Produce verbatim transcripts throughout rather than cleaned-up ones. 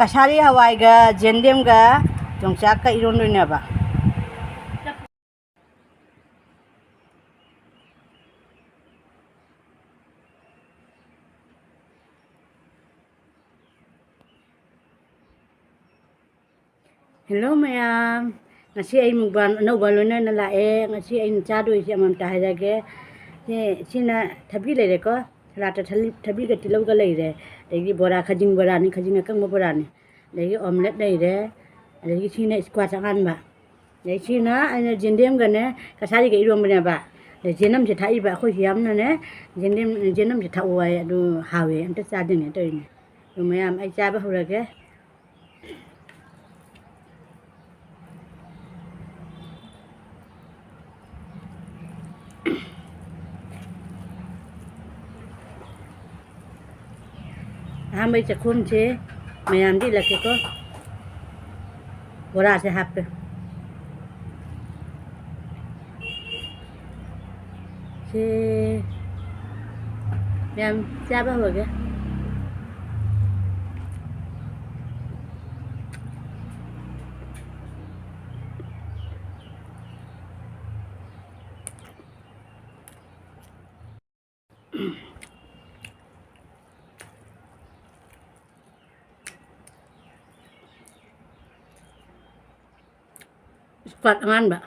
ꯀꯁꯥꯔꯤ ꯍꯋꯥꯏꯒ ꯖꯦꯟꯗꯦꯝꯒ ꯌꯣꯡꯆꯥꯛꯀ ꯏꯔꯣꯟꯗꯣꯏꯅꯦꯕ꯫ ꯍꯦꯜꯂꯣ ꯃꯌꯥꯝ, ꯉꯁꯤ ꯑꯩ ꯃꯨꯛꯕꯥꯡ ꯑꯅꯧꯕ ꯂꯣꯏꯅꯅ ꯂꯥꯛꯑꯦ꯫ ꯉꯁꯤ ꯑꯩꯅ ꯆꯥꯗꯣꯏꯁꯦ ꯑꯃꯃꯝꯇ ꯍꯥꯏꯔꯒꯦ꯫ ꯁꯤ, ꯁꯤꯅ ꯊꯕꯤ ꯂꯩꯔꯦꯀꯣ, ꯁꯂꯥꯠꯇ ꯊꯂꯤ-, ꯊꯕꯤꯒ ꯇꯤꯜꯍꯧꯒ ꯂꯩꯔꯦ꯫ ꯑꯗꯒꯤ ꯕꯣꯔꯥ, ꯈꯖꯤꯡ ꯕꯣꯔꯥꯅꯤ, ꯈꯖꯤꯡ ꯑꯀꯪꯕ ꯕꯣꯔꯥꯅꯤ꯫ ꯑꯗꯒꯤ ꯑꯣꯝꯂꯦꯠ ꯂꯩꯔꯦ꯫ ꯑꯗꯒꯤ ꯁꯤꯅ ꯏꯁꯀ꯭ꯋꯥꯁ ꯑꯉꯥꯟꯕ꯫ ꯑꯗꯩ ꯁꯤꯅ ꯑꯩꯅ ꯖꯦꯟꯗꯦꯝꯒꯅꯦ ꯀꯁꯥꯔꯤꯒ ꯏꯔꯣꯝꯕꯅꯦꯕ꯫ ꯑꯗꯩ ꯖꯦꯅꯝꯁꯦ ꯊꯥꯛꯏꯕ, ꯑꯩꯈꯣꯏꯁꯨ ꯌꯥꯝꯅꯅꯦ ꯖꯦꯟꯗꯦꯝ, ꯖꯦꯅꯝꯁꯦ ꯊꯥꯛꯑꯣ ꯍꯥꯏ, ꯑꯗꯨ ꯍꯥꯎꯋꯦ, ꯑꯝꯇ ꯆꯥꯗꯣꯏꯅꯦ ꯇꯧꯔꯤꯅꯦ꯫ ꯑꯗꯨ ꯃꯌꯥꯝ ꯑꯩ ꯆꯥꯕ ꯍꯧꯔꯒꯦ꯫ ꯑꯍꯥꯟꯕꯩ ꯆꯥꯛꯈꯨꯝꯁꯦ ꯃꯌꯥꯝꯗꯤ ꯏꯜꯂꯛꯀꯦꯀꯣ꯫ ꯕꯣꯔꯥꯁꯦ ꯍꯥꯞꯄꯦ꯫ ꯁꯦ, ꯃꯌꯥꯝ ꯆꯥꯕ ꯍꯧꯔꯒꯦ꯫ ꯏꯁꯀ꯭ꯋꯥꯠ ꯑꯉꯥꯟꯕ꯫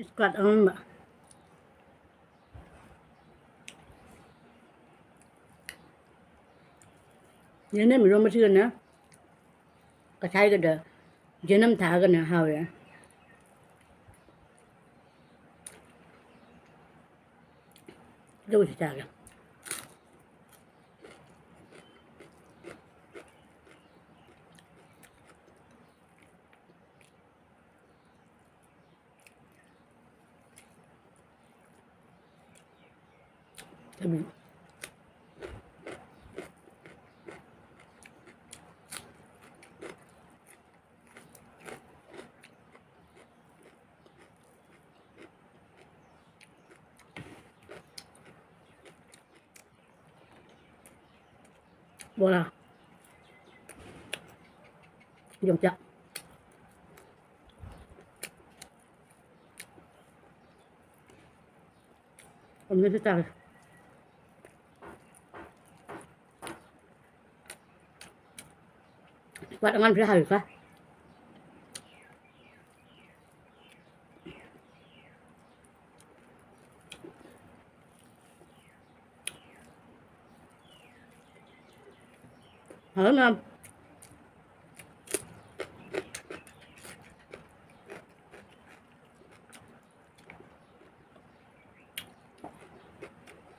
ꯏꯁꯀ꯭ꯋꯥꯠ ꯑꯉꯥꯟꯕ꯫ ꯌꯦꯅꯝ ꯏꯔꯣꯝꯕꯁꯤꯒꯅꯦ, ꯀꯁꯥꯏꯒꯗ ꯌꯦꯅꯝ ꯊꯥꯛꯑꯒꯅꯦ ꯍꯥꯎꯋꯦ꯫ ꯂꯧꯁꯤ ꯆꯥꯒꯦ꯫ ꯊꯕꯤ꯫ ꯕꯣꯔꯥ, ꯌꯣꯡꯆꯥꯛ꯫ ꯑꯃꯨꯛꯁꯨ ꯆꯥꯒꯦ꯫ ꯄꯥꯠ ꯑꯉꯥꯡꯁꯦ ꯍꯥꯏꯔꯨꯀ꯫ ꯍꯥꯎꯔꯝ ꯌꯥꯝ꯫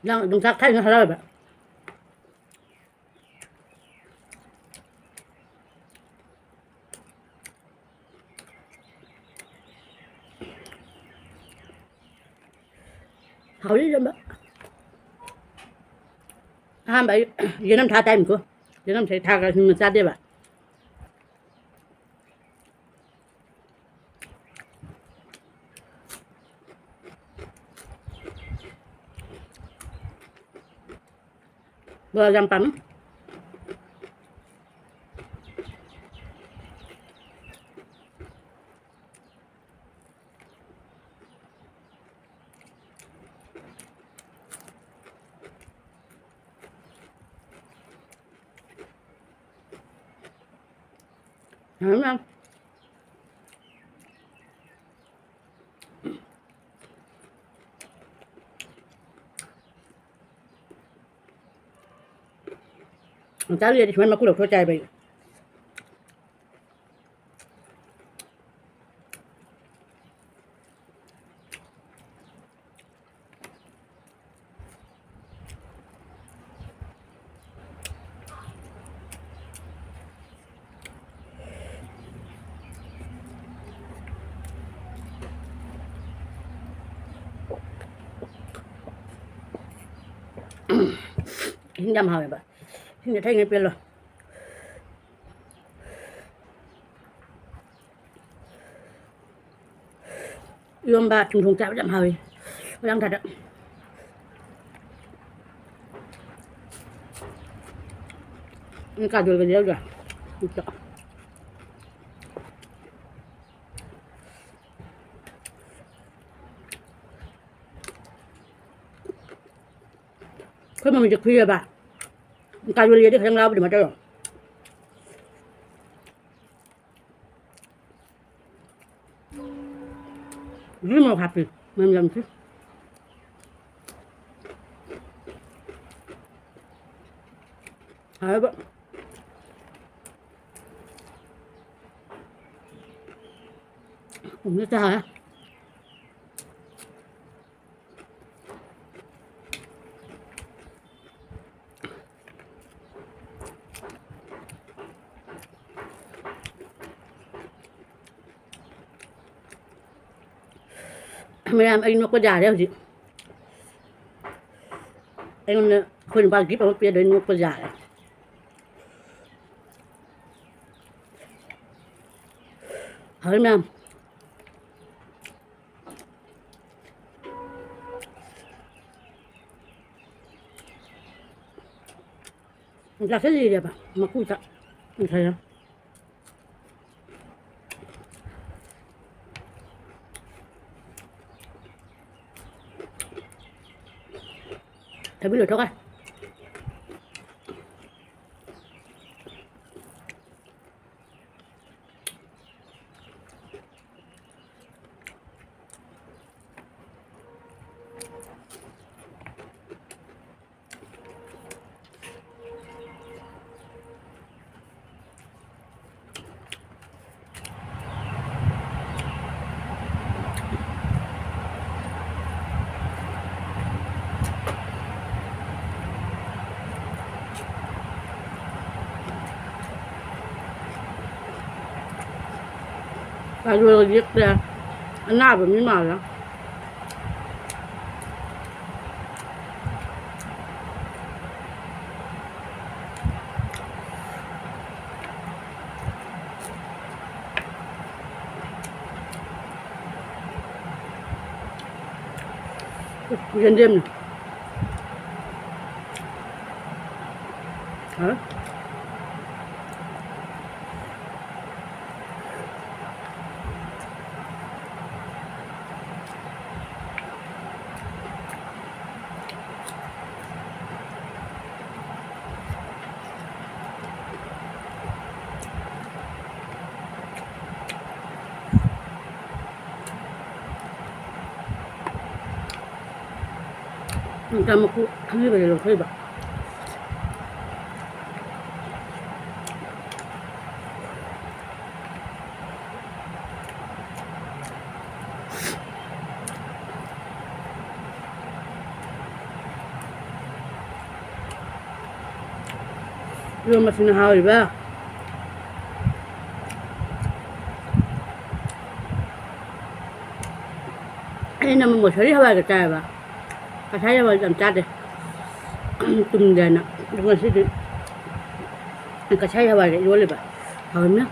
ꯅꯪ ꯑꯗꯨꯝ ꯆꯥꯛ ꯊꯥꯏꯅ ꯍꯔꯥꯎꯋꯦꯕ꯫ ꯍꯥꯎꯔꯤ ꯏꯔꯣꯝꯕ꯫ ꯑꯍꯥꯟꯕ ꯑꯩ ꯌꯦꯅꯝ ꯊꯥ ꯇꯥꯏꯝꯀꯣ꯫ ꯌꯦꯅꯝꯁꯦ ꯊꯥꯒ ꯍꯤꯡꯅ ꯆꯥꯗꯦꯕ꯫ ꯕꯣꯔꯥ ꯌꯥꯝ ꯄꯥꯝꯃꯤ꯫ ꯌꯥꯝ ꯌꯥꯝ꯫ ꯆꯥꯔꯨꯏꯗꯤ ꯁꯨꯃꯥꯏꯅ ꯃꯀꯨ ꯂꯧꯊꯣꯛꯑ ꯆꯥꯏꯕ ꯑꯩ꯫ ꯏꯁꯤꯡ ꯌꯥꯝ ꯍꯥꯎꯋꯦꯕ꯫ ꯏꯁꯤꯡꯁꯦ ꯊꯛꯏꯉꯩ ꯄꯦꯜꯂꯣ꯫ ꯏꯔꯣꯝꯕ ꯆꯨꯝꯊꯣꯡ ꯆꯥꯕꯁꯦ ꯌꯥꯝ ꯍꯥꯎꯋꯤ꯫ ꯃꯇꯥꯡ ꯊꯥꯗ꯫ ꯎꯝ, ꯀꯥꯖꯣꯜꯒꯗꯤ ꯌꯥꯎꯗ꯭ꯔꯥ? ꯑꯩꯈꯣꯏ ꯃꯃꯤꯁꯦ ꯈꯨꯏꯔꯕ꯫ ꯀꯥꯖꯣꯜꯒꯗꯤ ꯈꯤꯇꯪ ꯂꯥꯎꯕꯗꯤ ꯃꯇꯧ꯫ ꯃꯣꯔꯣꯛ ꯍꯥꯞꯄꯤ꯫ ꯃꯅꯝ ꯌꯥꯝ ꯊꯤ꯫ ꯍꯥꯎꯋꯦꯕ꯫ ꯎꯝ, ꯆꯥꯔꯦ꯫ ꯃꯌꯥꯝ, ꯑꯩ ꯅꯣꯛꯄ ꯌꯥꯔꯦ ꯍꯧꯖꯤꯛ꯫ ꯑꯩꯉꯣꯟꯗ ꯑꯩꯈꯣꯏ ꯅꯨꯄꯥ gift ꯑꯃ ꯄꯤꯔꯗꯣꯏ ꯅꯣꯛꯄ ꯌꯥꯔꯦ꯫ ꯍꯥꯎꯋꯤ ꯃꯌꯥꯝ꯫ ꯆꯥꯁꯤꯜꯂꯤꯔꯦꯕ ꯃꯀꯨ ꯆꯥ-, ꯉꯁꯥꯏꯅ꯫ ꯊꯕꯤ ꯂꯣꯏꯊꯣꯛꯈ꯭ꯔꯦ꯫ ꯀꯥꯖꯣꯜꯒ ꯌꯦꯛꯇꯦ꯫ ꯑꯅꯥꯕ ꯃꯤ ꯃꯥꯜꯂꯦ꯫ ꯌꯦꯟꯗꯦꯝꯅꯤ꯫ ꯍꯥ? ꯃꯆꯥ ꯃꯀꯨ ꯑꯔꯤꯕꯗꯤ ꯂꯧꯊꯣꯛꯏꯕ꯫ ꯏꯔꯣꯟꯕꯁꯤꯅ ꯍꯥꯎꯔꯤꯕ꯫ ꯑꯩꯅ ꯃꯨꯁꯣꯔꯤ ꯍꯋꯥꯏꯒ ꯆꯥꯏꯕ꯫ ꯀꯁꯥꯔꯤ ꯍꯋꯥꯏ ꯌꯥꯝ ꯆꯥꯗꯦ꯫ ꯇꯨꯝꯗꯦꯅ꯫ ꯑꯗꯨ ꯉꯁꯤꯗꯤ ꯀꯁꯥꯔꯤ ꯍꯋꯥꯏꯒ ꯏꯔꯣꯜꯂꯤꯕ꯫ ꯍꯥꯎꯔꯝꯅꯤ꯫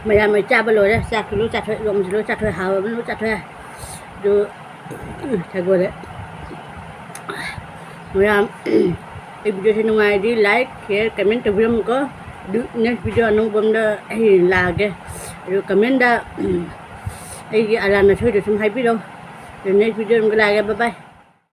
ꯃꯌꯥꯝ ꯑꯩ ꯆꯥꯕ ꯂꯣꯏꯔꯦ꯫ ꯆꯥꯛꯁꯨ ꯂꯣꯏ ꯆꯥꯊꯣꯛꯑꯦ, ꯏꯔꯣꯝꯕꯁꯨ ꯂꯣꯏ ꯆꯥꯊꯣꯛꯑꯦ, ꯍꯥꯎꯔꯕꯅꯤꯅ ꯂꯣꯏ ꯆꯥꯊꯣꯛꯑꯦ꯫ ꯑꯗꯨ, ꯎꯝ, ꯊꯥꯒꯣꯔꯦ꯫ ꯃꯌꯥꯝ, ꯑꯩ videoꯁꯦ ꯅꯨꯡꯉꯥꯏꯔꯗꯤ like, share, comment ꯇꯧꯕꯤꯔꯝꯃꯨꯀꯣ꯫ ꯑꯗꯨ next video ꯑꯅꯧꯕ ꯑꯃꯗ ꯑꯩ ꯂꯥꯛꯑꯒꯦ꯫ ꯑꯗꯨ commentꯗ, ꯎꯝ, ꯑꯩꯒꯤ ꯑꯔꯥꯟ ꯑꯁꯣꯏꯗꯣ ꯁꯨꯝ ꯍꯥꯏꯕꯤꯔꯣ꯫ ꯑꯗꯨ next video ꯑꯃꯗ ꯂꯥꯛꯑꯒꯦ꯫ Bye bye꯫